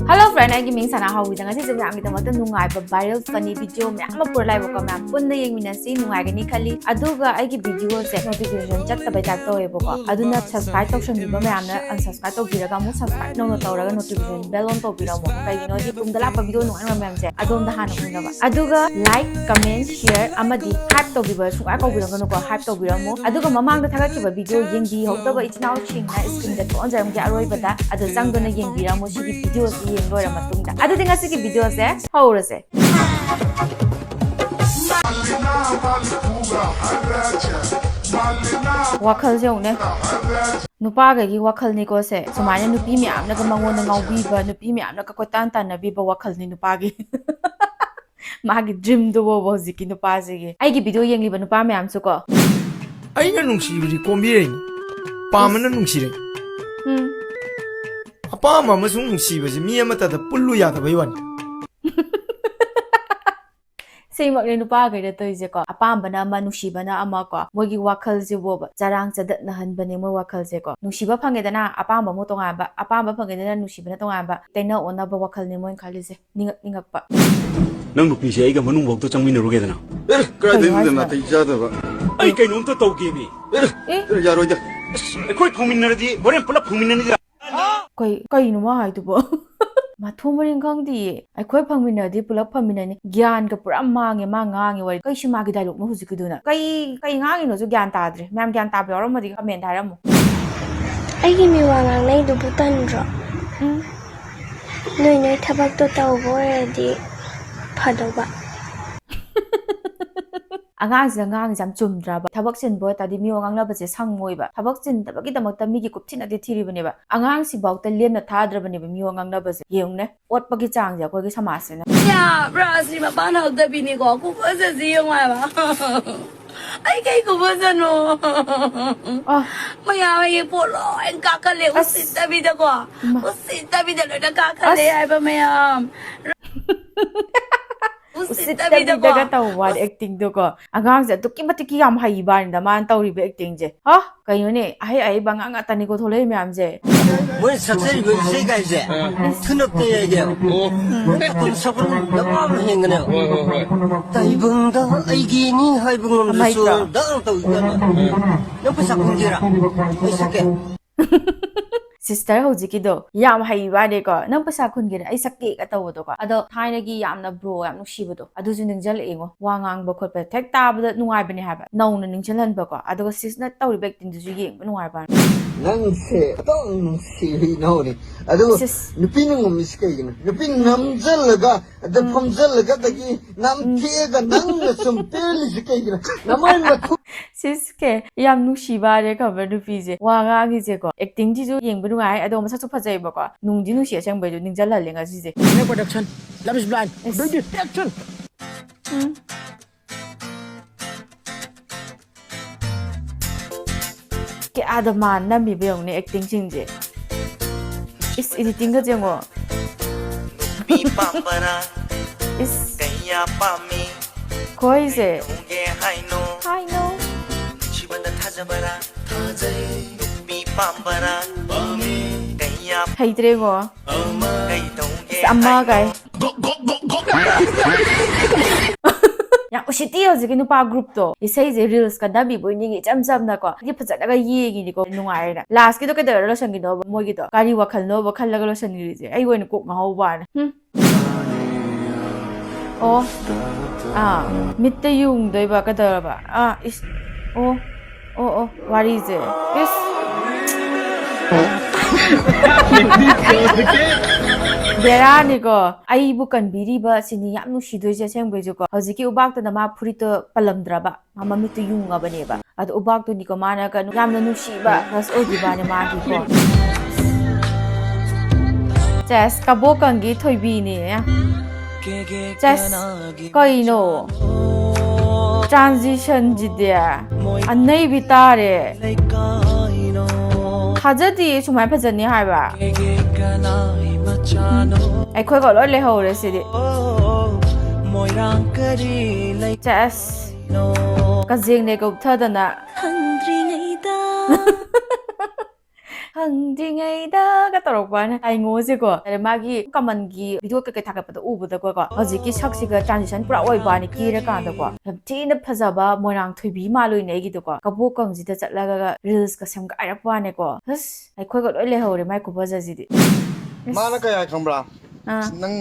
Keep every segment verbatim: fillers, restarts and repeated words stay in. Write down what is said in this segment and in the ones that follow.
Hello friend, ꯑꯩꯒꯤ ꯃꯤꯡ ꯁꯅꯥ ꯍꯧꯕꯤꯗ꯫ ꯉꯁꯤꯁꯦ ꯃꯌꯥꯝꯒꯤꯗꯃꯛꯇ ꯅꯨꯡꯉꯥꯏꯕ viral funny video ꯃꯌꯥꯝ ꯑꯃ ꯄꯨꯔ ꯂꯥꯛꯑꯦꯕꯀꯣ꯫ ꯃꯌꯥꯝ ꯄꯨꯟꯅ ꯌꯦꯡꯃꯤꯟꯅꯁꯤ, ꯅꯨꯡꯉꯥꯏꯒꯅꯤ ꯈꯜꯂꯤ꯫ ꯑꯗꯨꯒ ꯑꯩꯒꯤ videoꯁꯦ notification ꯆꯠꯇꯕꯩ type ꯇꯧꯋꯦꯕꯀꯣ, ꯑꯗꯨꯅ subscribe ꯇꯧꯁꯟꯕꯤꯕ ꯃꯌꯥꯝꯅ unsubscribe ꯇꯧꯕꯤꯔꯒ ꯑꯃꯨꯛ subscribe ꯅꯧꯅ ꯇꯧꯔꯒ notification bell on ꯇꯧꯕꯤꯔꯝꯃꯣ꯫ ꯀꯩꯒꯤꯅꯣꯗꯤ ꯇꯨꯡꯗ ꯂꯥꯛꯄ video ꯅꯨꯡꯉꯥꯏꯕ ꯃꯌꯥꯝꯁꯦ ꯑꯗꯣꯝꯗ ꯍꯥꯟꯅ ꯎꯅꯕ꯫ ꯑꯗꯨꯒ like, comment, share ꯑꯃꯗꯤ hype ꯇꯧꯕꯤꯕ ꯁꯨꯡꯀꯥꯎ ꯀꯥꯎꯕꯤꯔꯝꯒꯅꯨꯀꯣ꯫ Hype ꯇꯧꯕꯤꯔꯝꯃꯣ꯫ ꯑꯗꯨꯒ ꯃꯃꯥꯡꯗ ꯊꯥꯒꯠꯈꯤꯕ video ꯌꯦꯡꯕꯤꯍꯧꯗꯕ ꯏꯆꯤꯟ ꯏꯅꯥꯎꯁꯤꯡꯅ screenꯗ ꯊꯣꯛꯍꯟꯖꯔꯝꯒꯦ ꯑꯔꯣꯏꯕꯗ, ꯑꯗꯨ ꯆꯪꯗꯨꯅ ꯌꯦꯡꯕꯤꯔꯝꯃꯣ꯫ ꯁꯤꯒꯤ videoꯁꯤ ꯌꯦꯡ ꯂꯣꯏꯔ ꯃꯇꯨꯡꯗ꯫ ꯑꯗꯨꯗꯤ ꯉꯁꯤꯒꯤ videoꯁꯦ ꯍꯧꯔꯁꯦ꯫ ꯋꯥꯈꯜꯁꯦ ꯌꯦꯡꯉꯨꯅꯦ꯫ ꯅꯨꯄꯥꯈꯩꯒꯤ ꯋꯥꯈꯜꯅꯤꯀꯣ ꯁꯦ꯫ ꯁꯨꯃꯥꯏꯅ ꯅꯨꯄꯤ ꯃꯌꯥꯝꯅꯒ ꯃꯉꯣꯟꯗ ꯉꯥꯎꯕꯤꯕ, ꯅꯨꯄꯤ ꯃꯌꯥꯝꯅꯒ ꯀꯣꯏꯇꯥꯟ ꯇꯥꯟꯅꯕꯤꯕ ꯋꯥꯈꯜꯅꯤ ꯅꯨꯄꯥꯒꯤ꯫ ꯃꯥꯒꯤ dreamꯗꯨ ꯐꯥꯎꯕ ꯍꯧꯖꯤꯛꯀꯤ ꯅꯨꯄꯥꯁꯤꯒꯤ꯫ ꯑꯩꯒꯤ video ꯌꯦꯡꯂꯤꯕ ꯅꯨꯄꯥ ꯃꯌꯥꯝꯁꯨ ꯀꯣ꯫ ꯑꯩꯅ ꯅꯨꯡꯁꯤꯕꯗꯤ ꯀꯣꯝꯕꯤꯔꯩꯅꯤ, ꯄꯥꯝꯕꯅ ꯅꯨꯡꯁꯤꯔꯩ꯫ ꯎꯝ꯫ ꯑꯄꯥꯝꯕ ꯑꯃꯁꯨꯡ ꯅꯨꯡꯁꯤꯕꯁꯤ ꯃꯤ ꯑꯃꯠꯇꯗ ꯄꯨꯜꯂꯨ ꯌꯥꯗꯕꯩ ꯋꯥꯅꯤ꯫ ꯁꯤꯃꯛꯅꯦ ꯅꯨꯄꯥꯈꯩꯅ ꯇꯧꯔꯤꯁꯦꯀꯣ꯫ ꯑꯄꯥꯝꯕꯅ ꯑꯃ, ꯅꯨꯡꯁꯤꯕꯅ ꯑꯃ ꯀꯣ꯫ ꯃꯣꯏꯒꯤ ꯋꯥꯈꯜꯁꯤꯕꯣꯕ ꯆꯔꯥꯡ ꯆꯗꯠꯅꯍꯟꯕꯅꯦ ꯃꯣꯏ ꯋꯥꯈꯜꯁꯦꯀꯣ꯫ ꯅꯨꯡꯁꯤꯕ ꯐꯪꯉꯦꯗꯅ, ꯑꯄꯥꯝꯕ ꯑꯃꯨꯛ ꯇꯣꯉꯥꯟꯕ, ꯑꯄꯥꯝꯕ ꯐꯪꯉꯦꯗꯅ, ꯅꯨꯡꯁꯤꯕꯅ ꯇꯣꯉꯥꯟꯕ, ꯇꯩꯅ ꯑꯣꯟꯅꯕ ꯋꯥꯈꯜꯅꯦ ꯃꯣꯏꯅ ꯈꯜꯂꯤꯁꯦ꯫ ꯅꯤꯡꯉꯛ ꯅꯤꯡꯉꯛꯄ꯫ ꯅꯪ ꯅꯨꯄꯤꯁꯦ ꯑꯩꯒ ꯃꯅꯨꯡꯐꯥꯎꯗ ꯆꯪꯃꯤꯟꯅꯔꯨꯒꯦꯗꯅ꯫ ꯑꯦ, ꯀꯗꯥꯏꯗꯩꯅꯣꯗ ꯍꯥꯏꯁꯤꯅ? ꯅꯥꯇꯩ ꯆꯥꯗꯕ꯫ ꯑꯩ ꯀꯩꯅꯣꯝꯇ ꯇꯧꯒꯦꯃꯤ꯫ ꯑꯦ, ꯑꯦ? ꯑꯦ, ꯌꯥꯔꯣꯏꯗ꯫ ꯑꯁ, ꯑꯩꯈꯣꯏ ꯐꯪꯃꯤꯟꯅꯔꯗꯤ ꯍꯣꯔꯦꯟ ꯄꯨꯂꯞ ꯐꯪꯃꯤꯟꯅꯅꯤꯗ꯫ ꯀꯩ, ꯀꯩꯅꯣ ꯃꯥ ꯍꯥꯏꯗꯨꯕꯣ? ꯃꯊꯣꯡ ꯃꯔꯤꯡ ꯈꯪꯗꯤꯌꯦ꯫ ꯑꯩꯈꯣꯏ ꯐꯪꯃꯤꯟꯅꯔꯗꯤ ꯄꯨꯂꯞ ꯐꯪꯃꯤꯟꯅꯅꯤ꯫ ꯒ꯭ꯌꯥꯟꯒ ꯄꯨꯔꯥ ꯃꯥꯡꯉꯦ ꯃꯥ ꯉꯥꯡꯉꯤ ꯋꯥꯔꯤ꯫ ꯀꯩ ꯁꯤꯃꯥꯒꯤ dialogueꯅꯣ ꯍꯧꯖꯤꯛꯀꯤꯗꯨꯅ? ꯀꯩ, ꯀꯩ ꯉꯥꯡꯉꯤꯅꯣꯁꯨ ꯒ꯭ꯌꯥꯟ ꯇꯥꯗ꯭ꯔꯦ꯫ ꯃꯌꯥꯝ ꯒ꯭ꯌꯥꯟ ꯇꯥꯕ ꯌꯥꯎꯔꯝꯃꯗꯤ commentꯇ ꯍꯥꯏꯔꯝꯃꯣ꯫ ꯑꯩꯒꯤ ꯃꯤ ꯋꯥ ꯉꯥꯡꯅꯩꯗꯨꯕꯨ ꯇꯟꯗ꯭ꯔꯣ? ꯎꯝ꯫ ꯅꯣꯏ ꯅꯣꯏ ꯊꯕꯛꯇꯣ ꯇꯧꯕ ꯑꯣꯏꯔꯗꯤ ꯐꯗꯧꯕ꯫ ꯑꯉꯥꯡꯁꯤꯅ ꯉꯥꯡꯉꯤꯁꯦ ꯌꯥꯝ ꯆꯨꯝꯗ꯭ꯔꯕ? ꯊꯕꯛ ꯆꯤꯟꯕ ꯑꯣꯏꯇꯥꯔꯗꯤ ꯃꯤꯋꯥ ꯉꯥꯡꯅꯕꯁꯦ ꯁꯪꯉꯣꯏꯕ꯫ ꯊꯕꯛ ꯆꯤꯟꯗꯕꯒꯤꯗꯃꯛꯇ ꯃꯤꯒꯤ ꯀꯨꯞꯊꯤꯅꯗꯤ ꯊꯤꯔꯤꯕꯅꯦꯕ꯫ ꯑꯉꯥꯡꯁꯤꯐꯥꯎꯗ ꯂꯦꯝꯅ ꯊꯥꯗ꯭ꯔꯕꯅꯦꯕ ꯃꯤꯋꯥ ꯉꯥꯡꯅꯕꯁꯦ꯫ ꯌꯦꯡꯉꯨꯅꯦ, ꯑꯣꯠꯄꯒꯤ ꯆꯥꯡꯁꯦ ꯑꯩꯈꯣꯏꯒꯤ ꯁꯃꯥꯖꯁꯤꯅ꯫ ꯌꯥꯕ꯭ꯔꯥ? ꯁꯤ ꯃꯄꯥꯟ ꯍꯧꯗꯕꯤꯅꯤꯀꯣ꯫ ꯈꯨꯐꯖꯁꯤ ꯌꯦꯡꯉꯣ ꯍꯥꯏꯕ꯫ ꯑꯩ ꯀꯩ ꯈꯨꯐꯖꯅꯣ? ꯑ꯫ ꯃꯌꯥꯝ ꯑꯩꯒꯤ ꯄꯣꯠ ꯂꯣꯏ ꯀꯥꯈꯠꯂꯦ꯫ ꯑꯁ꯫ ꯎꯁꯤꯠꯇꯕꯤꯗꯀꯣ꯫ ꯏꯃꯥ꯫ ꯎꯁꯤꯠꯇꯕꯤꯗ ꯂꯣꯏꯅ ꯀꯥꯈꯠꯂꯦ ꯑꯁ꯫ ꯍꯥꯏꯕ ꯃꯌꯥꯝ꯫ ꯎꯁꯤꯠꯇꯕꯤꯗꯒ ꯇꯧꯕ ꯋꯥꯅꯤ acting ꯗꯣ ꯀꯣ꯫ ꯑꯉꯥꯡꯁꯦ ꯑꯗꯨꯛꯀꯤ ꯃꯇꯤꯛꯀꯤ ꯌꯥꯝ ꯍꯩꯕ ꯋꯥꯅꯤꯗ ꯃꯥꯅ ꯇꯧꯔꯤꯕ acting ꯁꯦ꯫ ꯍꯥ? ꯀꯩꯅꯣꯅꯦ? ꯑꯍꯩ ꯑꯍꯩꯕ ꯑꯉꯥꯡ ꯉꯥꯛꯇꯅꯤꯀꯣ ꯊꯣꯛꯂꯛꯏ ꯃꯌꯥꯝꯁꯦ꯫ ꯃꯣꯏ ꯁꯛꯆꯔꯤꯕ ꯏꯁꯩ ꯀꯥꯏꯁꯦ ꯊꯨꯅꯞꯇ ꯌꯥꯏꯗꯦ꯫ ꯃꯇꯝ ꯁꯛꯄ ꯅꯃꯥ ꯑꯃ ꯍꯦꯟꯒꯅꯦꯕ꯫ ꯇꯥꯏꯕꯪꯗ ꯑꯩꯒꯤꯅꯤ ꯍꯥꯏꯕ ꯉꯝꯗ꯭ꯔꯁꯨ ꯑꯃ ꯍꯦꯛꯇ꯫ ꯗꯪ ꯇꯧꯏꯗꯅ꯫ ꯅꯪ ꯄꯩꯁꯥ ꯈꯨꯝꯒꯦꯔꯥ? ꯑꯩ ꯁꯛꯀꯦ꯫ Sister ꯍꯧꯖꯤꯛꯀꯤꯗꯣ ꯌꯥꯝ ꯍꯩꯕ ꯋꯥꯅꯦꯀꯣ꯫ "ꯅꯪ ꯄꯩꯁꯥ ꯈꯨꯟꯒꯦꯔꯥ? ꯑꯩ ꯁꯛꯀꯦꯒ" ꯇꯧꯕꯗꯣꯀꯣ꯫ ꯑꯗꯣ ꯊꯥꯏꯅꯒꯤ ꯌꯥꯝꯅ bro ꯌꯥꯝ ꯅꯨꯡꯁꯤꯕꯗꯣ ꯑꯗꯨꯁꯨ ꯅꯤꯡꯁꯤꯡꯂꯛꯑꯦꯉꯣ꯫ ꯋꯥ ꯉꯥꯡꯕ ꯈꯣꯠꯄ ꯍꯦꯛ ꯇꯥꯕꯗ ꯅꯨꯡꯉꯥꯏꯕꯅꯦ ꯍꯥꯏꯕ꯫ ꯅꯧꯅ ꯅꯤꯡꯁꯤꯡꯍꯟꯕꯀꯣ꯫ ꯑꯗꯨꯒ ꯁꯤꯁꯅ ꯇꯧꯔꯤꯕ acting ꯗꯨꯁꯨ ꯌꯦꯡꯕ ꯅꯨꯡꯉꯥꯏꯕ ꯋꯥꯅꯦ꯫ ꯅꯪꯁꯦ ꯑꯗꯨꯝ ꯅꯨꯡꯁꯤꯕꯤ ꯏꯅꯥꯎꯅꯤ꯫ ꯑꯗꯨꯒ ꯁꯤꯁ꯫ ꯅꯨꯄꯤꯅ ꯉꯝꯃꯤꯁꯤ ꯀꯩꯒꯤꯅꯣ? ꯅꯨꯄꯤ ꯅꯝꯖꯜꯂꯒ ꯑꯗ ꯐꯝꯖꯜꯂꯒ ꯑꯗꯒꯤ ꯅꯝꯊꯦꯛꯑꯒ ꯅꯪꯅ ꯁꯨꯝ ꯄꯦꯜꯂꯤꯁꯤ ꯀꯩꯒꯤꯅꯣ? ꯅꯃꯥꯏ ꯃꯊꯨ- ꯁꯤꯁꯀꯦ ꯌꯥꯝ ꯅꯨꯡꯁꯤꯕ ꯋꯥꯅꯦ ꯈꯪꯕ꯭ꯔꯥ ꯅꯨꯄꯤꯁꯦ꯫ ꯋꯥ ꯉꯥꯡꯉꯤꯁꯦꯀꯣ, acting ꯁꯤꯁꯨ ꯌꯦꯡꯕ ꯅꯨꯡꯉꯥꯏ, ꯑꯗꯣ ꯃꯁꯛꯁꯨ ꯐꯖꯩꯕꯀꯣ꯫ ꯅꯨꯡꯗꯤ ꯅꯨꯡꯁꯤ ꯑꯁꯦꯡꯕꯩꯁꯨ, ꯅꯤꯡꯁꯤꯡꯍꯜꯂꯦ ꯉꯁꯤꯁꯦ꯫ Production, Love is Blind, ꯑꯁ꯫ Baby, action! ꯎꯝ꯫ ꯀꯌꯥꯗ ꯃꯥ ꯅꯝꯃꯤꯕ ꯌꯦꯡꯉꯨꯅꯦ acting ꯁꯤꯡꯁꯦ꯫ ꯏꯁ, editing ꯒꯁꯦ ꯌꯦꯡꯉꯣ꯫ ꯅꯨꯄꯤ ꯄꯥꯝꯕꯔꯥ? ꯏꯁ꯫ ꯀꯌꯥ ꯄꯥꯝꯃꯤ? ꯈꯣꯏꯁꯦ꯫ ꯀꯩꯗꯧꯒꯦ ꯍꯥꯏꯅꯣ? ꯍꯥꯏꯅꯣ꯫ ꯅꯨꯡꯁꯤꯕꯗ ꯊꯥꯖꯕꯔꯥ? ꯊꯥꯖꯩ꯫ ꯅꯨꯄꯤ ꯄꯥꯝꯕꯔꯥ? ꯄꯥꯝꯃꯤ꯫ ꯀꯌꯥ ꯍꯩꯇ꯭ꯔꯦꯀꯣ꯫ ꯀꯩꯗꯧꯒꯦ ꯑꯁ, ꯑꯃ ꯍꯥꯏꯅꯣ? ꯀꯥꯏ꯫ ꯌꯥꯝ ꯎꯁꯤꯠꯇꯤ ꯍꯧꯖꯤꯛꯀꯤ ꯅꯨꯄꯥ group ꯇꯣ꯫ ꯏꯁꯩꯁꯦ reels ꯀ ꯅꯝꯃꯤꯕꯣꯏ ꯅꯤꯡꯉꯤ ꯏꯆꯝ ꯆꯝꯅꯀꯣ꯫ ꯍꯥꯏꯗꯤ ꯐꯖꯅꯒ ꯌꯦꯡꯉꯤꯅꯤꯀꯣ꯫ ꯅꯨꯡꯉꯥꯏꯔꯦꯅ꯫ Last ꯀꯤꯗꯣ ꯀꯩꯗꯧꯔ ꯂꯣꯏꯁꯟꯈꯤꯅꯣꯕ ꯃꯣꯏꯒꯤꯗꯣ? ꯀꯔꯤ ꯋꯥꯈꯜꯅꯣꯕ ꯈꯜꯂꯒ ꯂꯣꯏꯁꯟꯈ꯭ꯔꯤꯁꯦ? ꯑꯩ ꯑꯣꯏꯅ ꯀꯣꯛ ꯉꯥꯎꯍꯧꯕ ꯋꯥꯅꯦ꯫ ꯍꯨꯝ꯫ ꯑꯣ꯫ ꯑꯥ꯫ ꯃꯤꯠꯇ ꯌꯨꯡꯗꯣꯏꯕ ꯀꯩꯗꯧꯔꯕ? ꯑꯥ, ꯏꯁ꯫ ꯑꯣ꯫ ꯑꯣ, ꯑꯣ, ꯋꯥꯔꯤꯁꯦ꯫ ꯏꯁ꯫ ꯕꯦꯔꯥꯅꯤꯀꯣ꯫ ꯑꯩꯕꯨ ꯀꯟꯕꯤꯔꯤꯕ ꯁꯤꯅꯤ ꯌꯥꯝ ꯅꯨꯡꯁꯤꯗꯣꯏꯁꯦ ꯑꯁꯦꯡꯕꯩꯁꯨꯀꯣ꯫ ꯍꯧꯖꯤꯛꯀꯤ ꯎꯕꯥꯛꯇꯨꯅ ꯃꯥ ꯐꯨꯔꯤꯠꯇꯣ ꯄꯜꯂꯝꯗ꯭ꯔꯕ? ꯃꯥ ꯃꯃꯤꯠꯇꯣ ꯌꯨꯡꯉꯕꯅꯦꯕ꯫ ꯑꯗꯣ ꯎꯕꯥꯛꯇꯨꯅꯤꯀꯣ ꯃꯥꯅ ꯀꯩꯅꯣ ꯌꯥꯝꯅ ꯅꯨꯡꯁꯤꯕ crush ꯑꯣꯏꯈꯤꯕꯅꯦ ꯃꯥꯒꯤꯀꯣ꯫ ꯆꯦꯁ, ꯀꯕꯣꯀꯪꯒꯤ ꯊꯣꯏꯕꯤꯅꯦ꯫ ꯆꯦꯁ, ꯀꯩꯅꯣ? Transition ꯁꯤꯗꯤ ꯑꯅꯩꯕꯤ ꯇꯥꯔꯦ꯫ ꯊꯥꯖꯗꯤꯌꯦ ꯁꯨꯃꯥꯏꯅ ꯐꯖꯅꯤ ꯍꯥꯏꯕ꯫ ꯑꯩꯈꯣꯏꯒ ꯂꯣꯏ ꯂꯩꯍꯧꯔꯦ ꯁꯤꯗꯤ꯫ ꯃꯣꯏꯔꯥꯡ ꯀꯔꯤ ꯂꯩ? ꯆꯦꯁ, ꯀꯖꯦꯡꯅꯦ ꯀꯧꯊꯗꯅ꯫ ꯍꯪꯗ꯭ꯔꯤꯉꯩꯗ꯫ ꯍꯪꯗ꯭ꯔꯤꯉꯩꯗꯒ ꯇꯧꯔꯛꯄꯅꯦ ꯑꯩꯉꯣꯁꯦꯀꯣ꯫ ꯑꯗ ꯃꯥꯒꯤ ꯀꯃꯟꯒꯤ ꯚꯤꯗꯤꯑꯣ ꯀꯩꯀꯩ ꯊꯥꯒꯠꯄꯗ ꯎꯕꯗꯀꯣꯀꯣ, ꯍꯧꯖꯤꯛꯀꯤ ꯁꯛꯁꯤꯒ ꯇ꯭ꯔꯥꯟꯖꯤꯁꯟ ꯄꯨꯔꯥ ꯑꯣꯏꯕꯅꯤ ꯀꯦꯔꯀꯥꯟꯗꯀꯣ꯫ ꯌꯥꯝ ꯊꯤꯅ ꯐꯖꯕ ꯃꯣꯏꯔꯥꯡ ꯊꯣꯏꯕꯤ ꯃꯥꯜꯂꯨꯏꯅꯦ ꯑꯩꯒꯤꯗꯀꯣ꯫ ꯀꯕꯣꯛꯀꯪꯁꯤꯗ ꯆꯠꯂꯒ ꯔꯤꯜꯁꯀ ꯁꯦꯝꯒꯥꯏꯔꯛꯄ ꯋꯥꯅꯦꯀꯣ꯫ ꯑꯁ, ꯑꯩꯈꯣꯏꯒ ꯂꯣꯏ ꯂꯩꯍꯧꯔꯦ ꯃꯥꯏ ꯈꯨꯐꯖꯁꯤꯗꯤ꯫ ꯃꯥꯅ ꯀꯩ ꯍꯥꯏ ꯈꯪꯕ꯭ꯔꯥ? ꯑꯥ꯫ "ꯅꯪ,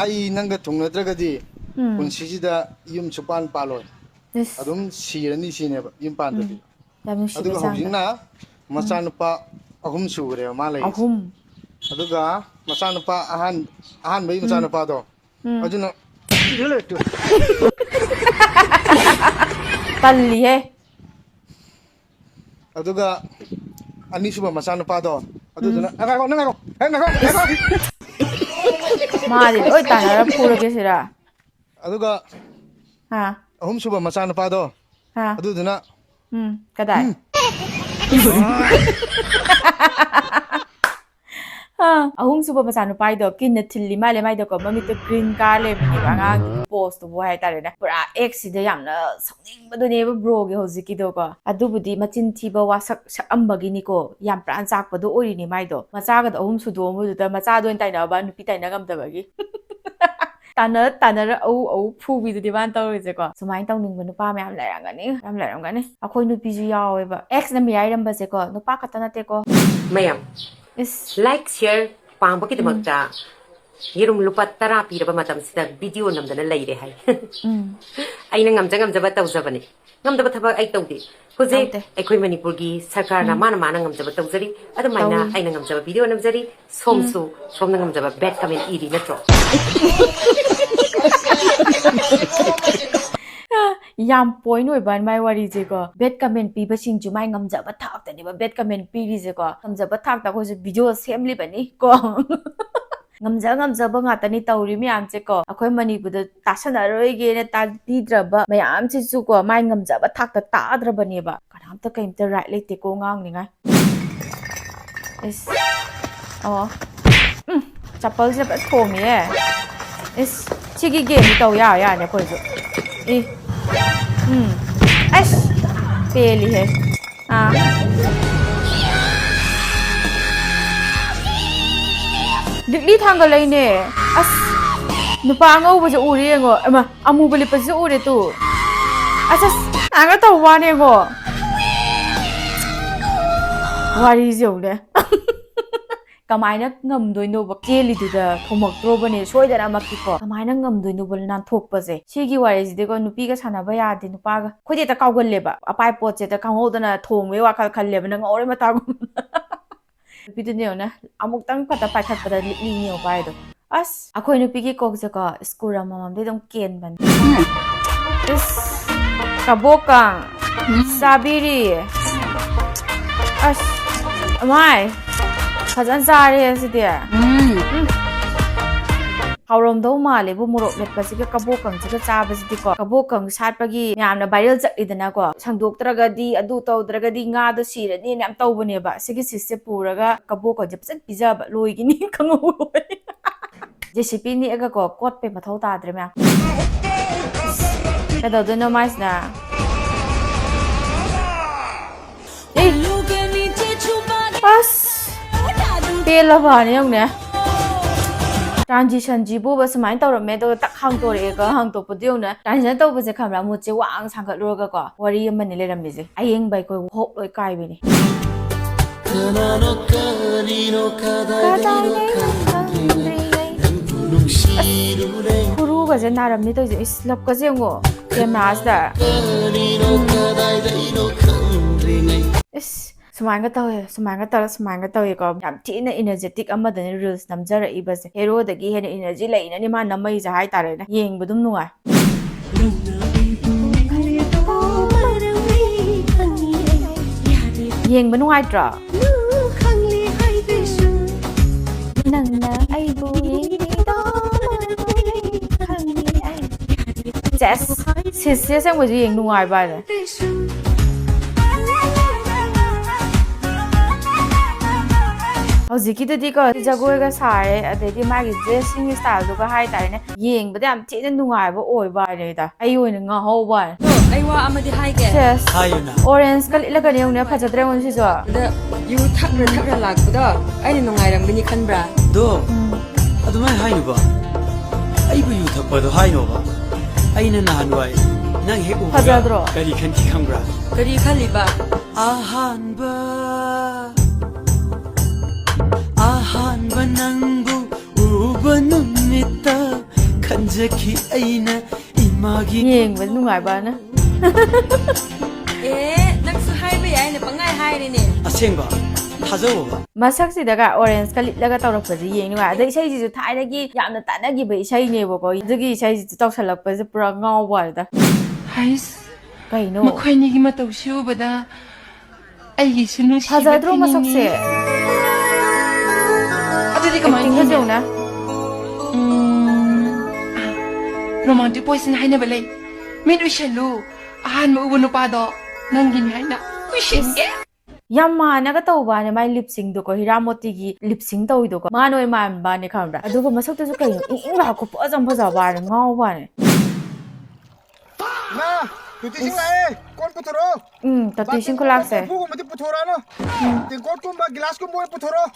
ꯑꯩ ꯅꯪꯒ ꯊꯨꯡꯅꯗ꯭ꯔꯒꯗꯤ ꯎꯝ꯫ ꯄꯨꯟꯁꯤꯁꯤꯗ ꯌꯨꯝ ꯁꯨꯄꯥꯟ ꯄꯥꯜꯂꯣꯏ꯫ ꯏꯁ꯫ ꯑꯗꯨꯝ ꯁꯤꯔꯅꯤ ꯁꯤꯅꯦꯕ ꯌꯨꯝ ꯄꯥꯟꯗ꯭ꯔꯗꯤ꯫" ꯎꯝ꯫ ꯌꯥꯝ ꯅꯨꯡꯁꯤꯕ ꯑꯗꯨꯒ ꯆꯥꯡꯗ꯫ ꯍꯧꯖꯤꯛꯅ ꯎꯝ꯫ ꯃꯆꯥꯅꯨꯄꯥ ꯑꯍꯨꯝ ꯁꯨꯈ꯭ꯔꯦꯕ ꯃꯥ ꯂꯩꯔꯤꯁꯦ꯫ ꯑꯍꯨꯝ꯫ ꯑꯗꯨꯒ ꯃꯆꯥꯅꯨꯄꯥ ꯑꯍꯥꯟ-, ꯑꯍꯥꯟꯕꯒꯤ ꯎꯝ꯫ ꯃꯆꯥꯅꯨꯄꯥꯗꯣ, ꯎꯝ꯫ ꯑꯗꯨꯅ ꯇꯜꯂꯤꯍꯦ꯫ ꯑꯗꯨꯒ ꯑꯅꯤꯁꯨꯕ ꯃꯆꯥꯅꯨꯄꯥꯗꯣ, ꯑꯗꯨꯗꯨꯅ, ꯎꯝ꯫ "ꯑ, ꯉꯥꯏꯈꯣ, ꯅꯪ ꯉꯥꯏꯈꯣ, ꯍꯦ, ꯉꯥꯏꯈꯣ, ꯉꯥꯏꯈꯣ!" ꯃꯥꯗꯤ ꯂꯣꯏ ꯇꯥꯟꯅꯔ ꯐꯨꯔꯒꯦ ꯁꯤꯔꯥ? ꯑꯗꯨꯒ ꯍꯥ? ꯑꯍꯨꯝꯁꯨꯕ ꯃꯆꯥꯅꯨꯄꯥꯗꯣ, ꯍꯥ? ꯑꯗꯨꯗꯨꯅ, ꯎꯝ, ꯀꯗꯥꯏ? ꯎꯝ꯫ ꯑꯥ, ꯑꯍꯨꯝꯁꯨꯕ ꯃꯆꯥꯅꯨꯄꯥꯏꯗꯣ ꯀꯤꯟꯅ ꯊꯤꯜꯂꯤ ꯃꯥꯜꯂꯦ ꯃꯥꯏꯗꯣꯀꯣ, ꯃꯃꯤꯠꯇꯣ green ꯀꯥ ꯂꯩꯕꯅꯦꯕ ꯑꯉꯥꯡꯗꯨꯒꯤ poseꯇꯨꯕꯨ ꯍꯥꯏꯇꯥꯔꯦꯅꯦ꯫ ꯄꯨꯔꯥ Xꯁꯤꯗ ꯌꯥꯝꯅ ꯁꯥꯎꯅꯤꯡꯕꯗꯨꯅꯦꯕ broꯒꯤ ꯍꯧꯖꯤꯛꯀꯤꯗꯣꯀꯣ꯫ ꯑꯗꯨꯕꯨꯗꯤ ꯃꯆꯤꯟ ꯊꯤꯕ ꯋꯥꯁꯛ ꯁꯛꯑꯝꯕꯒꯤꯅꯤꯀꯣ, ꯌꯥꯝ ꯄ꯭ꯔꯥꯟ ꯆꯥꯛꯄꯗꯣ ꯑꯣꯏꯔꯤꯅꯦ ꯃꯥꯏꯗꯣ꯫ ꯃꯆꯥꯒꯗꯣ ꯑꯍꯨꯝ ꯁꯨꯗꯣꯛꯑꯝꯕꯗꯨꯗ ꯃꯆꯥꯗ ꯑꯣꯏꯅ ꯇꯥꯏꯅꯕ, ꯅꯨꯄꯤ ꯇꯥꯏꯅ ꯉꯝꯗꯕꯒꯤ꯫ ꯇꯥꯟꯅ ꯇꯥꯟꯅꯔ ꯑꯎ ꯑꯎ ꯐꯨꯕꯤꯗꯨꯗꯤ ꯃꯥꯅ ꯇꯧꯔꯤꯁꯦꯀꯣ꯫ ꯁꯨꯃꯥꯏꯅ ꯇꯧꯅꯤꯡꯕ ꯅꯨꯄꯥ ꯃꯌꯥꯝ ꯂꯩꯔꯝꯒꯅꯤ, ꯌꯥꯝ ꯂꯩꯔꯝꯒꯅꯤ꯫ ꯑꯩꯈꯣꯏ ꯅꯨꯄꯤꯁꯨ ꯌꯥꯎꯋꯦꯕ꯫ Xꯅ ꯃꯤꯔꯥꯏꯔꯝꯕꯁꯦꯀꯣ, ꯅꯨꯄꯥ ꯈꯛꯇ ꯅꯠꯇꯦꯀꯣ꯫ ꯃꯌꯥꯝ, ꯏꯁ꯫ Like, share ꯄꯥꯝꯕꯒꯤꯗꯃꯛꯇ ꯎꯝ꯫ ꯌꯦꯔꯨꯝ ꯂꯨꯄꯥ ꯇꯔꯥ ꯄꯤꯔꯕ ꯃꯇꯝꯁꯤꯗ video ꯅꯝꯗꯅ ꯂꯩꯔꯦ ꯍꯥꯏ꯫ ꯎꯝ꯫ ꯑꯩꯅ ꯉꯝꯖ ꯉꯝꯖꯕ ꯇꯧꯖꯕꯅꯤ꯫ ꯉꯝꯗꯕ ꯊꯕꯛ ꯑꯩ ꯇꯧꯗꯦ꯫ ꯍꯧꯖꯤꯛ ꯇꯧꯗꯦ꯫ ꯑꯩꯈꯣꯏ ꯃꯅꯤꯄꯨꯔꯒꯤ ꯁꯔꯀꯥꯔꯅ ꯎꯝ꯫ ꯃꯥꯅ ꯃꯥꯅ ꯉꯝꯖꯕ ꯇꯧꯖꯔꯤ, ꯑꯗꯨꯃꯥꯏꯅ ꯇꯧꯏ꯫ ꯑꯩꯅ ꯉꯝꯖꯕ video ꯅꯝꯖꯔꯤ, ꯁꯣꯝꯁꯨ ꯎꯝ꯫ ꯁꯣꯝꯅ ꯉꯝꯖꯕ bad comment ꯏꯔꯤ ꯅꯠꯇ꯭ꯔꯣ? ꯌꯥꯝ point ꯑꯣꯏꯕ ꯃꯥꯏ ꯋꯥꯔꯤꯁꯦꯀꯣ꯫ Bad comment ꯄꯤꯕꯁꯤꯡꯁꯨ ꯃꯥꯏ ꯉꯝꯖꯕ ꯊꯥꯛꯇꯅꯦꯕ bad comment ꯄꯤꯔꯤꯁꯦꯀꯣ꯫ ꯉꯝꯖꯕ ꯊꯥꯛꯇ ꯑꯩꯈꯣꯏꯁꯨ video ꯁꯦꯝꯂꯤꯕꯅꯤ ꯀꯣ꯫ ꯉꯝꯖ ꯉꯝꯖꯕ ꯉꯥꯛꯇꯅꯤ ꯇꯧꯔꯤ ꯃꯌꯥꯝꯁꯦꯀꯣ꯫ ꯑꯩꯈꯣꯏ ꯃꯅꯤꯄꯨꯔꯗ ꯇꯥꯁꯟꯅꯔꯣꯏꯒꯦꯅ ꯇꯥꯕꯤꯗ꯭ꯔꯕ ꯃꯌꯥꯝꯁꯤꯁꯨꯀꯣ, ꯃꯥꯏ ꯉꯝꯖꯕ ꯊꯥꯛꯇ ꯇꯥꯗ꯭ꯔꯕꯅꯦꯕ꯫ ꯀꯅꯥꯝꯇ ꯀꯩꯝꯇ right ꯂꯩꯇꯦꯀꯣ ꯉꯥꯡꯅꯤꯉꯥꯏ꯫ ꯏꯁ꯫ ꯑꯣ꯫ ꯎꯝ, ꯆꯄꯜꯁꯦ ꯐꯖ ꯊꯣꯝꯃꯤꯌꯦ꯫ ꯏꯁ꯫ ꯁꯤꯒꯤ ꯒꯦꯝꯁꯤ ꯇꯧ ꯌꯥ ꯌꯥꯅꯤ ꯑꯩꯈꯣꯏꯁꯨ꯫ ꯏ꯫ ꯎꯝ꯫ ꯑꯁ꯫ ꯄꯦꯜꯂꯤꯍꯦ꯫ ꯑꯥ꯫ ꯂꯤꯛꯂꯤ ꯊꯥꯡꯒꯠꯂꯛꯏꯅꯦ꯫ ꯑꯁ꯫ ꯅꯨꯄꯥ ꯑꯉꯧꯕꯁꯦ ꯎꯔꯦ ꯌꯦꯡꯉꯣ꯫ ꯑꯃ ꯑꯃꯨꯕ ꯂꯤꯠꯄꯁꯤꯁꯨ ꯎꯔꯦ ꯇꯨ꯫ ꯑꯁ ꯑꯁ꯫ ꯉꯥꯡꯒ ꯇꯧꯕ ꯋꯥꯅꯦ ꯌꯦꯡꯉꯣ꯫ ꯋꯥꯔꯤꯁꯦ ꯌꯦꯡꯉꯨꯅꯦ꯫ ꯀꯃꯥꯏꯅ ꯉꯝꯗꯣꯏꯅꯣꯕ? ꯆꯦꯜꯂꯤꯗꯨꯗ ꯊꯣꯝꯃꯛꯇ꯭ꯔꯣꯕꯅꯦ ꯁꯣꯏꯗꯅꯃꯛꯀꯤꯀꯣ꯫ ꯀꯃꯥꯏꯅ ꯉꯝꯗꯣꯏꯅꯣꯕ ꯅꯥꯟꯊꯣꯛꯄꯁꯦ? ꯁꯤꯒꯤ ꯋꯥꯔꯤꯁꯤꯗꯤꯀꯣ, ꯅꯨꯄꯤꯒ ꯁꯥꯟꯅꯕ ꯌꯥꯗꯦ, ꯅꯨꯄꯥꯒ꯫ ꯑꯩꯈꯣꯏꯗꯤ ꯍꯦꯛꯇ ꯀꯥꯎꯒꯜꯂꯦꯕ꯫ ꯑꯄꯥꯏ ꯄꯣꯠꯁꯦ ꯍꯦꯛꯇ ꯈꯪꯍꯧꯗꯅ ꯊꯣꯝꯕꯒꯤ ꯋꯥꯈꯜ ꯈꯜꯂꯦꯕ, ꯅꯪ ꯉꯧꯔꯦ ꯃꯇꯥꯒꯨꯝ꯫ ꯅꯨꯄꯤꯗꯨꯅꯦ ꯌꯦꯡꯉꯨꯅꯦ, ꯑꯃꯨꯛꯇꯪ ꯈꯛꯇ ꯄꯥꯏꯈꯠꯄꯗ ꯂꯤꯛꯂꯤꯅꯦ ꯎꯄꯥꯏꯗꯣ꯫ ꯑꯁ, ꯑꯩꯈꯣꯏ ꯅꯨꯄꯤꯒꯤ ꯀꯣꯛꯁꯦꯀꯣ, ꯁ꯭ꯀꯨꯜ ꯑꯃꯃꯝꯗꯤ ꯑꯗꯨꯝ ꯀꯦꯟꯕꯅꯤ꯫ ꯏꯁ, ꯀꯕꯣꯛꯀꯥꯡ, ꯆꯥꯕꯤꯔꯤ꯫ ꯑꯁ, ꯑꯃꯥꯏ, ꯐꯖꯅ ꯆꯥꯔꯦ ꯁꯤꯗꯤ꯫ ꯎꯝ꯫ ꯍꯥꯎꯔꯝꯗꯧ ꯃꯥꯜꯂꯦꯕꯨ, ꯃꯣꯔꯣꯛ ꯃꯦꯠꯄꯁꯤꯒ ꯀꯕꯣꯛꯀꯪꯁꯤꯒ ꯆꯥꯕꯁꯤꯗꯤꯀꯣ꯫ ꯀꯕꯣꯛꯀꯪ ꯁꯥꯠꯄꯒꯤ ꯃꯌꯥꯝꯅ viral ꯆꯠꯂꯤꯗꯅꯀꯣ, ꯁꯪꯗꯣꯛꯇ꯭ꯔꯒꯗꯤ, ꯑꯗꯨ ꯇꯧꯗ꯭ꯔꯒꯗꯤ ꯉꯥꯗꯣ ꯁꯤꯔꯅꯤꯅ ꯌꯥꯝ ꯇꯧꯕꯅꯦꯕ꯫ ꯁꯤꯒꯤ ꯁꯤꯠꯁꯦ ꯄꯨꯔꯒ ꯀꯕꯣꯛꯀꯪꯁꯦ ꯐꯖꯅ ꯄꯤꯖꯕ, ꯂꯣꯏꯒꯤꯅꯤ, ꯈꯪꯍꯧꯔꯣꯏ꯫ JCB ꯅꯦꯛꯑꯒꯀꯣ ꯀꯣꯠꯄꯩ ꯃꯊꯧ ꯇꯥꯗ꯭ꯔꯦ ꯃꯌꯥꯝ꯫ ꯀꯩꯗꯧꯗꯣꯏꯅꯣ ꯃꯥꯏꯁꯤꯅ? ꯑꯦ! ꯑꯁ! ꯄꯦꯜꯂꯕꯅꯦ ꯌꯦꯡꯉꯨꯅꯦ꯫ Transition ꯁꯤꯕꯨꯕ ꯁꯨꯃꯥꯏꯅ ꯇꯧꯔꯝꯃꯦ, ꯑꯗꯨꯒ ꯇꯛ ꯍꯥꯡꯇꯣꯔꯛꯑꯦꯒ, ꯍꯥꯡꯇꯣꯛꯄꯗꯤ ꯌꯦꯡꯉꯨꯅꯦ꯫ Transition ꯇꯧꯕꯁꯦ ꯈꯪꯕ꯭ꯔꯥ? ꯃꯨꯠꯁꯦ ꯋꯥꯡ ꯁꯥꯡꯒꯠꯂꯨꯔꯒꯀꯣ, ꯋꯥꯔꯤ ꯑꯃꯅꯤ ꯂꯩꯔꯝꯃꯤꯁꯦ꯫ ꯑꯌꯦꯡꯕ ꯑꯩꯈꯣꯏ ꯍꯣꯞ ꯂꯣꯏ ꯀꯥꯏꯕꯤꯅꯦ꯫ ꯀꯅꯥꯅꯣ ꯀꯔꯤꯅꯣ ꯀꯗꯥꯏꯗꯩꯅꯣ ꯀꯗꯥꯏꯗꯩꯅꯣ ꯈꯪꯗ꯭ꯔꯤꯉꯩ ꯈꯪꯗ꯭ꯔꯤꯉꯩ ꯅꯪꯕꯨ ꯅꯨꯡꯁꯤꯔꯨꯔꯦ꯫ ꯈꯨꯔꯨꯒꯁꯦ ꯅꯥꯔꯝꯅꯤ ꯇꯧꯔꯤꯁꯦ꯫ ꯏꯁ, ꯂꯞꯀꯁꯦ ꯌꯦꯡꯉꯣ꯫ Camera ꯁꯤꯗ꯫ ꯀꯔꯤꯅꯣ ꯀꯗꯥꯏꯗꯩꯅꯣ ꯈꯪꯗ꯭ꯔꯤꯉꯩ꯫ ꯏꯁ, ꯁꯨꯃꯥꯏꯅꯒ ꯇꯧꯋꯦ, ꯁꯨꯃꯥꯏꯅꯒ ꯇꯧꯔ, ꯁꯨꯃꯥꯏꯅꯒ ꯇꯧꯋꯦꯀꯣ꯫ ꯌꯥꯝ ꯊꯤꯅ energetic ꯑꯃꯗꯅꯦ reels ꯅꯝꯖꯔꯛꯏꯕꯁꯦ꯫ Heroꯗꯒꯤ ꯍꯦꯟꯅ energy ꯂꯩꯅꯅꯤ ꯃꯥ ꯅꯝꯃꯛꯏꯁꯦ ꯍꯥꯏꯇꯥꯔꯦꯅꯦ꯫ ꯌꯦꯡꯕ ꯑꯗꯨꯝ ꯅꯨꯡꯉꯥꯏ꯫ ꯌꯦꯡꯕ ꯅꯨꯡꯉꯥꯏꯇ꯭ꯔꯣ? ꯅꯪꯅ ꯑꯩꯕꯨ ꯌꯦꯡꯕꯤꯗꯣ ꯃꯔꯝ ꯈꯪꯉꯤ ꯑꯩ꯫ ꯁꯦꯁ! ꯁꯤꯠꯁꯦ ꯑꯁꯦꯡꯕꯁꯨ ꯌꯦꯡ ꯅꯨꯡꯉꯥꯏꯕ ꯍꯥꯏꯔꯦ꯫ ꯍꯧꯖꯤꯛꯀꯤꯗꯨꯗꯤꯀꯣ, ꯖꯒꯣꯏꯒ ꯁꯥꯔꯦ, ꯑꯗꯩꯗꯤ ꯃꯥꯒꯤ dressing style ꯗꯨꯒ ꯍꯥꯏꯇꯥꯔꯦꯅꯦ, ꯌꯦꯡꯕꯗ ꯌꯥꯝ ꯊꯤꯅ ꯅꯨꯡꯉꯥꯏꯕ ꯑꯣꯏꯕ ꯍꯥꯏꯅꯦ꯫ ꯑꯩ ꯑꯣꯏꯅ ꯉꯥꯎꯍꯧꯕ ꯍꯥꯏꯅꯦ꯫ ꯑꯗꯣ ꯑꯩ ꯋꯥ ꯑꯃꯗꯤ ꯍꯥꯏꯒꯦ꯫ Yes. ꯍꯥꯏꯌꯨꯅ꯫ Orange ꯀ ꯂꯤꯠꯂꯒꯅꯦ ꯌꯦꯡꯉꯨꯅꯦ, ꯐꯖꯗ꯭ꯔꯦ ꯌꯦꯡꯉꯨꯅꯦ ꯁꯤꯁꯨ꯫ ꯑꯗ ꯌꯨ ꯊꯛꯅ ꯊꯛꯅ ꯂꯥꯛꯄꯗꯣ ꯑꯩꯅ ꯅꯨꯡꯉꯥꯏꯔꯝꯒꯅꯤ ꯈꯟꯕ꯭ꯔꯥ? ꯑꯗꯣ, ꯎꯝ꯫ ꯑꯗꯨꯃꯥꯏꯅ ꯍꯥꯏꯅꯨꯕ꯫ ꯑꯩꯕꯨ ꯌꯨ ꯊꯛꯄꯗꯣ ꯍꯥꯏꯅꯣꯕ꯫ ꯑꯩꯅ ꯅꯍꯥꯟꯋꯥꯏ ꯅꯪ ꯍꯦꯛ ꯎꯕꯒ ꯐꯖꯗ꯭ꯔꯣ? ꯀꯔꯤ ꯈꯟꯈꯤ ꯈꯪꯕ꯭ꯔꯥ? ꯀꯔꯤ ꯈꯜꯂꯤꯕ? ꯑꯍꯥꯟꯕ, ꯑꯍꯥꯟꯕ ꯅꯪꯕꯨ ꯎꯕ ꯅꯨꯃꯤꯠꯇ ꯈꯟꯖꯈꯤ ꯑꯩꯅ ꯏꯃꯥꯒꯤ ꯌꯦꯡꯕ ꯅꯨꯡꯉꯥꯏꯕꯅ꯫ ꯑꯦ, ꯅꯪꯁꯨ ꯍꯥꯏꯕ ꯌꯥꯏꯅ ꯄꯪꯍꯥꯏ ꯍꯥꯏꯔꯤꯅꯦ꯫ ꯑꯁꯦꯡꯕ? ꯊꯥꯖꯧꯕ꯫ ꯃꯁꯛꯁꯤꯗꯒ orange ꯀ ꯂꯤꯠꯂꯒ ꯇꯧꯔꯛꯄꯁꯦ ꯌꯦꯡ ꯅꯨꯡꯉꯥꯏ꯫ ꯑꯗꯩ ꯏꯁꯩꯁꯤꯁꯨ ꯊꯥꯏꯅꯒꯤ ꯌꯥꯝꯅ ꯇꯥꯟꯅꯈꯤꯕ ꯏꯁꯩꯅꯦꯕꯀꯣ꯫ ꯑꯗꯨꯒꯤ ꯏꯁꯩꯁꯤꯁꯨ ꯇꯧꯁꯜꯂꯛꯄꯁꯦ ꯄꯨꯔꯥ ꯉꯥꯎꯕ ꯋꯥꯅꯤꯗ꯫ ꯍꯩꯁ, ꯀꯩꯅꯣ? ꯃꯈꯣꯏ ꯑꯅꯤꯒꯤ ꯃꯇꯧꯁꯤ ꯎꯕꯗ ꯑꯩꯒꯤꯁꯨ ꯅꯨꯡꯁꯤꯕ ꯐꯖꯗ꯭ꯔꯣ ꯊꯤꯅꯤꯡꯉꯤ꯫ ꯃꯁꯛꯁꯦ? ꯑꯗꯨꯗꯤ ꯀꯃꯥꯏꯅ Acting ꯒꯁꯦ ꯌꯦꯡꯅꯤ? ꯌꯦꯡꯉꯨꯅꯦ꯫ ꯎꯝ, ꯑꯥ, romantic poison ꯍꯥꯏꯅꯕ ꯂꯩ꯫ ꯃꯤꯠ ꯎꯏꯁꯜꯂꯨ꯫ ꯑꯍꯥꯟꯕ ꯎꯕ ꯅꯨꯄꯥꯗꯣ ꯅꯪꯒꯤꯅꯤ ꯍꯥꯏꯅ ꯎꯏꯁꯤꯟꯒꯦ꯫ ꯌꯥꯝ ꯃꯥꯟꯅꯒ ꯇꯧꯕꯅꯦ ꯃꯥꯏ lip sync ꯗꯣꯀꯣ, ꯍꯤꯔꯥꯃꯣꯇꯤꯒꯤ lip sync ꯇꯧꯋꯤꯗꯣꯀꯣ, ꯃꯥꯅ ꯑꯣꯏ ꯃꯥꯟꯕꯅꯦ ꯈꯪꯕ꯭ꯔꯥ? ꯑꯗꯨꯒ ꯃꯁꯛꯇꯨꯁꯨ ꯀꯩꯅꯣ ꯏꯪ ꯏꯪ ꯂꯥꯎꯔ ꯈꯨꯐꯖ ꯑꯃ ꯐꯖꯕꯅꯦ, ꯉꯥꯎꯕꯅꯦ꯫ ꯃꯥ, ꯇꯣꯇꯤ ꯏꯁꯤꯡ ꯂꯥꯛꯑꯦ, ꯀꯣꯟ ꯄꯨꯊꯣꯔꯛꯑꯣ꯫ ꯎꯝ, ꯇꯣꯇꯤ ꯏꯁꯤꯡ ꯕꯥꯇꯤꯟꯒꯨꯝꯕ, ꯈꯨꯂꯥꯛꯁꯦ꯫ ꯀꯣꯔꯐꯨꯒꯨꯝꯕꯗꯤ ꯄꯨꯊꯣꯔꯛꯑꯅꯨ꯫ ꯎꯝ꯫ ꯇꯦꯡꯀꯣꯠꯀꯨꯝꯕ, ꯒꯤꯂꯥꯁꯀꯨꯝꯕ ꯑꯣꯏꯅ ꯄꯨꯊꯣꯔꯛꯑꯣ꯫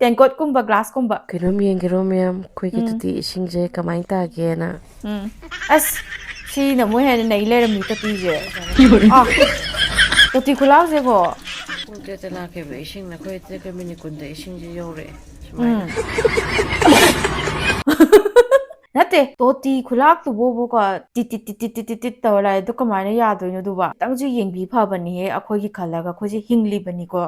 ꯇꯦꯡꯀꯣꯠꯀꯨꯝꯕ, ꯒ꯭ꯂꯥꯁꯀꯨꯝꯕ꯫ ꯀꯩꯅꯣꯝ ꯌꯦꯡꯒꯦꯔꯣ ꯃꯌꯥꯝ? ꯑꯩꯈꯣꯏꯒꯤ ꯎꯝ꯫ ꯇꯣꯇꯤ ꯏꯁꯤꯡꯁꯦ ꯀꯃꯥꯏꯅ ꯇꯥꯒꯦꯅ꯫ ꯎꯝ꯫ ꯑꯁ, ꯁꯤꯅ ꯃꯣꯏ ꯍꯦꯟꯅ ꯅꯩ ꯂꯩꯔꯝꯃꯤ ꯇꯣꯇꯤꯁꯦ꯫ ꯑꯥ, ꯇꯣꯇꯤ ꯈꯨꯂꯥꯎꯁꯦꯀꯣ꯫ ꯄꯨꯡ ꯇꯔꯦꯠꯇ ꯂꯥꯛꯈꯤꯕ ꯏꯁꯤꯡꯅ ꯑꯩꯈꯣꯏ ꯇꯔꯦꯠꯀ ꯃꯤꯅꯤꯠ ꯀꯨꯟꯗ ꯏꯁꯤꯡꯁꯦ ꯌꯧꯔꯛꯑꯦ꯫ ꯁꯨꯃꯥꯏꯅ꯫ ꯎꯝ꯫ ꯅꯠꯇꯦ, ꯇꯣꯇꯤ ꯈꯨꯂꯥꯛꯇꯨꯕꯨꯕꯀꯣ, ꯇꯤꯠ ꯇꯤꯠ ꯇꯤꯠ ꯇꯤꯠ ꯇꯤꯠ ꯇꯤꯠ ꯇꯤꯠ ꯇꯧꯔ ꯂꯥꯛꯑꯦ꯫ ꯑꯗꯨ ꯀꯃꯥꯏꯅ ꯌꯥꯗꯣꯏꯅꯣ ꯑꯗꯨꯕ? ꯈꯤꯇꯪꯁꯨ ꯌꯦꯡꯕꯤ ꯐꯕꯅꯤꯍꯦ, ꯑꯩꯈꯣꯏꯒꯤ ꯈꯜꯂꯒ, ꯑꯩꯈꯣꯏꯁꯦ ꯍꯤꯡꯂꯤꯕꯅꯤꯀꯣ꯫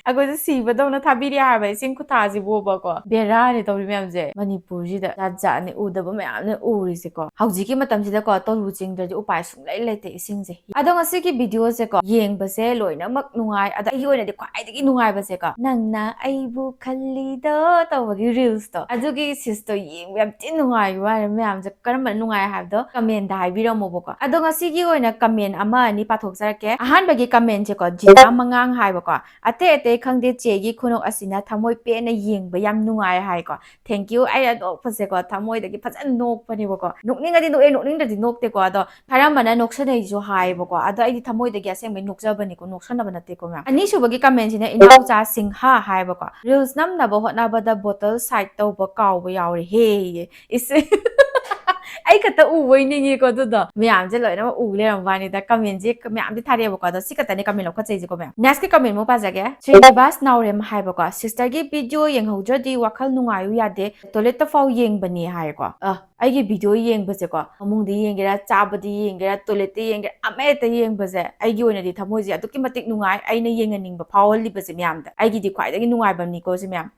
ꯑꯩꯈꯣꯏꯁꯦ ꯁꯤꯕꯗꯧꯅ ꯊꯥꯕꯤꯔꯦ ꯍꯥꯏꯕ ꯏꯁꯤꯡ ꯈꯨꯊꯥꯁꯤꯕꯣꯕꯀꯣ꯫ ꯕꯦꯔꯥꯅꯤ ꯇꯧꯔꯤ ꯃꯌꯥꯝꯁꯦ꯫ ꯃꯅꯤꯄꯨꯔꯁꯤꯗ ꯖꯥꯠ ꯖꯥꯠꯅꯤ ꯎꯗꯕ ꯃꯌꯥꯝꯅ ꯎꯔꯤꯁꯦꯀꯣ꯫ ꯍꯧꯖꯤꯛꯀꯤ ꯃꯇꯝꯁꯤꯗꯀꯣ ꯇꯣꯂꯨ ꯆꯤꯡꯗ꯭ꯔꯗꯤ ꯎꯄꯥꯏ ꯁꯨꯡꯂꯩ ꯂꯩꯇꯦ ꯏꯁꯤꯡꯁꯦ꯫ ꯑꯗꯣ ꯉꯁꯤꯒꯤ videoꯁꯦꯀꯣ ꯌꯦꯡꯕꯁꯦ ꯂꯣꯏꯅꯃꯛ ꯅꯨꯡꯉꯥꯏ꯫ ꯑꯗ ꯑꯩꯒꯤ ꯑꯣꯏꯅꯗꯤ ꯈ꯭ꯋꯥꯏꯗꯒꯤ ꯅꯨꯡꯉꯥꯏꯕꯁꯦꯀꯣ, "ꯅꯪꯅ ꯑꯩꯕꯨ ꯈꯜꯂꯤꯗꯣ" ꯇꯧꯕꯒꯤ reelsꯇꯣ, ꯑꯗꯨꯒꯤ sceneꯗꯣ ꯌꯦꯡꯕ ꯌꯥꯝ ꯊꯤꯅ ꯅꯨꯡꯉꯥꯏꯕ ꯋꯥꯅꯦ꯫ ꯃꯌꯥꯝꯁꯦ ꯀꯔꯝꯕꯅ ꯅꯨꯡꯉꯥꯏ ꯍꯥꯏꯕꯗꯣ commentꯗ ꯍꯥꯏꯕꯤꯔꯝꯃꯣꯕꯀꯣ꯫ ꯑꯗꯣ ꯉꯁꯤꯒꯤ ꯑꯣꯏꯅ comment ꯑꯃ ꯑꯅꯤ ꯄꯥꯊꯣꯛꯆꯔꯛꯀꯦ꯫ ꯑꯍꯥꯟꯕꯒꯤ commentꯁꯦꯀꯣ, ꯖꯤꯅꯥ ꯃꯉꯥꯡ ꯍꯥꯏꯕꯀꯣ, "ꯑꯇꯩ ꯑꯇꯩ ꯈꯪꯗꯦ, ꯆꯦꯒꯤ ꯈꯨꯅꯣꯛ ꯑꯁꯤꯅ ꯊꯃꯣꯏ ꯄꯦꯟꯅ ꯌꯦꯡꯕ ꯌꯥꯝ ꯅꯨꯡꯉꯥꯏ" ꯍꯥꯏꯀꯣ꯫ Thank you꯫ ꯑꯩ ꯅꯣꯛꯄꯁꯦꯀꯣ ꯊꯃꯣꯏꯗꯒꯤ ꯐꯖꯅ ꯅꯣꯛꯄꯅꯦꯕꯀꯣ꯫ ꯅꯣꯛꯅꯤꯡꯉꯗꯤ ꯅꯣꯛꯑꯦ, ꯅꯣꯛꯅꯤꯡꯗ꯭ꯔꯗꯤ ꯅꯣꯛꯇꯦꯀꯣ꯫ ꯑꯗꯣ ꯈꯔ ꯑꯃꯅ ꯅꯣꯛꯁꯟꯅꯩꯁꯨ ꯍꯥꯏꯌꯦꯕꯀꯣ꯫ ꯑꯗꯣ ꯑꯩꯗꯤ ꯊꯃꯣꯏꯗꯒꯤ ꯑꯁꯦꯡꯕꯩ ꯅꯣꯛꯆꯕꯅꯤꯀꯣ, ꯅꯣꯛꯁꯟꯅꯕ ꯅꯠꯇꯦꯀꯣ ꯃꯌꯥꯝ꯫ ꯑꯅꯤꯁꯨꯕꯒꯤ commentꯁꯤꯅ ꯏꯅꯥꯎꯆꯥ ꯁꯤꯡꯍ ꯍꯥꯏꯕꯀꯣ, "Reels ꯅꯝꯅꯕ ꯍꯣꯠꯅꯕꯗ bottle side ꯇꯧꯕ ꯀꯥꯎꯕ ꯌꯥꯎꯔꯦꯍꯦ" ꯏꯁ꯫ ꯑꯩ ꯈꯛꯇ ꯎꯕꯣꯏ ꯅꯤꯡꯉꯤꯀꯣ ꯑꯗꯨꯗꯣ꯫ ꯃꯌꯥꯝꯁꯦ ꯂꯣꯏꯅꯃꯛ ꯎ ꯂꯩꯔꯝꯕ ꯋꯥꯅꯤꯗ꯫ Commentꯁꯦ ꯃꯌꯥꯝꯗꯤ ꯊꯥꯔꯛꯑꯦꯕꯀꯣ, ꯑꯗꯣ ꯁꯤ ꯈꯛꯇꯅꯦ comment ꯂꯧꯈꯠꯆꯩꯁꯦꯀꯣ ꯃꯌꯥꯝ꯫ Nextꯀꯤ comment ꯑꯃꯨꯛ ꯄꯥꯖꯒꯦ꯫ ꯁ꯭ꯔꯤꯅꯤꯕꯥꯁ ꯅꯥꯎꯔꯦꯝ ꯍꯥꯏꯕꯀꯣ, "Sisterꯒꯤ video ꯌꯦꯡꯍꯧꯗ꯭ꯔꯗꯤ ꯋꯥꯈꯜ ꯅꯨꯡꯉꯥꯏꯌꯨ ꯌꯥꯗꯦ, toiletꯇ ꯐꯥꯎ ꯌꯦꯡꯕꯅꯦ" ꯍꯥꯏꯀꯣ꯫ ꯑ, ꯑꯩꯒꯤ video ꯌꯦꯡꯕꯁꯦꯀꯣ, ꯐꯃꯨꯡꯗ ꯌꯦꯡꯒꯦꯔꯥ, ꯆꯥꯕꯗ ꯌꯦꯡꯒꯦꯔꯥ, toiletꯇ ꯌꯦꯡꯒꯦꯔꯥ, ꯑꯃ ꯍꯦꯛꯇ ꯌꯦꯡꯕꯁꯦ ꯑꯩꯒꯤ ꯑꯣꯏꯅꯗꯤ ꯊꯃꯣꯏꯁꯦ ꯑꯗꯨꯛꯀꯤ ꯃꯇꯤꯛ ꯅꯨꯡꯉꯥꯏ꯫ ꯑꯩꯅ ꯌꯦꯡꯍꯟꯅꯤꯡꯕ ꯐꯥꯎꯍꯜꯂꯤꯕꯁꯦ ꯃꯌꯥꯝꯗ꯫ ꯑꯩꯒꯤꯗꯤ ꯈ꯭ꯋꯥꯏꯗꯒꯤ ꯅꯨꯡꯉꯥꯏꯕꯅꯤꯀꯣ ꯁꯤ ꯃꯌꯥꯝ꯫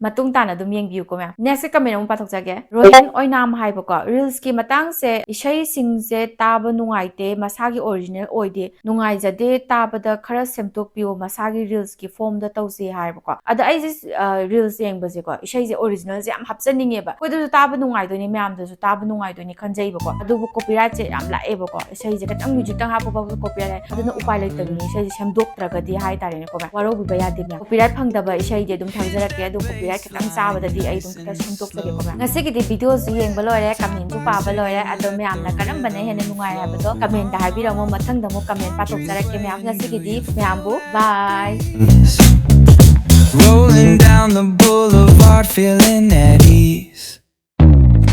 ꯃꯇꯨꯡ ꯇꯥꯅ ꯑꯗꯨꯝ ꯌꯦꯡꯕꯤꯌꯨꯀꯣ ꯃꯌꯥꯝ꯫ Nextꯀꯤ comment ꯑꯃꯨꯛ ꯄꯥꯊꯣꯛꯆꯒꯦ꯫ ꯔꯣꯍꯦꯟ ꯑꯣꯏꯅꯥꯝ ꯍꯥꯏꯕꯀꯣ, "Reelsꯀꯤ ꯃꯇꯥꯡꯁꯦ ꯏꯁꯩꯁꯤꯡꯁꯦ ꯇꯥꯕ ꯅꯨꯡꯉꯥꯏꯇꯦ, ꯃꯁꯥꯒꯤ original ꯑꯣꯏꯗꯦ, ꯅꯨꯡꯉꯥꯏꯖꯗꯦ ꯇꯥꯕꯗ, ꯈꯔ ꯁꯦꯝꯗꯣꯛꯄꯤꯌꯣ, ꯃꯁꯥꯒꯤ Reelsꯀꯤ formꯗ ꯇꯧꯁꯦ" ꯍꯥꯏꯕꯀꯣ꯫ ꯑꯗꯣ ꯑꯩꯁꯦ, ꯑ, Reels ꯌꯦꯡꯕꯁꯦꯀꯣ ꯏꯁꯩꯁꯦ originalꯁꯦ ꯌꯥꯝ ꯍꯥꯞꯆꯅꯤꯡꯉꯦꯕ꯫ ꯑꯩꯈꯣꯏꯗꯁꯨ ꯇꯥꯕ ꯅꯨꯡꯉꯥꯏꯗꯣꯏꯅꯤ, ꯃꯌꯥꯝꯗꯁꯨ ꯇꯥꯕ ꯅꯨꯡꯉꯥꯏꯗꯣꯏꯅꯤ ꯈꯟꯖꯩꯕꯀꯣ꯫ ꯑꯗꯨꯕꯨ copyrightꯁꯦ ꯌꯥꯝ ꯂꯥꯛꯑꯦꯕꯀꯣ꯫ ꯏꯁꯩꯁꯦ ꯈꯤꯇꯪ musicꯇꯪ ꯍꯥꯞꯄ ꯐꯥꯎꯕ copyright ꯂꯥꯛꯑꯦ꯫ ꯑꯗꯨꯅ ꯎꯄꯥꯏ ꯂꯩꯇꯕꯤꯅꯤ ꯏꯁꯩꯁꯦ ꯁꯦꯝꯗꯣꯛꯇ꯭ꯔꯒꯗꯤ ꯍꯥꯏꯇꯥꯔꯦꯅꯦꯀꯣ ꯃꯌꯥꯝ꯫ ꯋꯥꯔꯧꯕꯤꯕ ꯌꯥꯗꯦ ꯃꯌꯥꯝ꯫ Copyright ꯐꯪꯗꯕ ꯏꯁꯩꯗꯤ ꯑꯗꯨꯝ ꯊꯥꯖꯔꯛꯀꯦ, ꯑꯗꯨ copyright ꯈꯤꯇꯪ ꯆꯥꯕꯗꯗꯤ ꯑꯩ ꯑꯗꯨꯝ ꯈꯤꯇꯪ ꯁꯦꯝꯗꯣꯛꯆꯒꯦꯀꯣ ꯃꯌꯥꯝ꯫ ꯉꯁꯤꯒꯤꯗꯤ videoꯁꯨ ꯌꯦꯡꯕ ꯂꯣꯏꯔꯦ, commentꯁꯨ ꯄꯥꯕ ꯂꯣꯏꯔꯦ꯫ ꯑꯗꯣ ꯃꯌꯥꯝꯅ ꯀꯔꯝꯕꯅ ꯍꯦꯟꯅ ꯅꯨꯡꯉꯥꯏ ꯍꯥꯏꯕꯗꯣ commentꯇ ꯍꯥꯏꯕꯤꯔꯝꯃꯣ꯫ ꯃꯊꯪꯗ ꯑꯃꯨꯛ comment ꯄꯥꯊꯣꯛꯆꯔꯛꯀꯦ ꯃꯌꯥꯝ꯫ ꯉꯁꯤꯒꯤꯗꯤ ꯃꯌꯥꯝꯕꯨ bye꯫ Rolling down the boulevard, feeling at ease.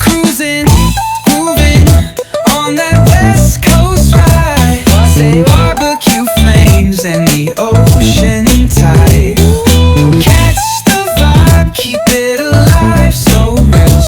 Cruising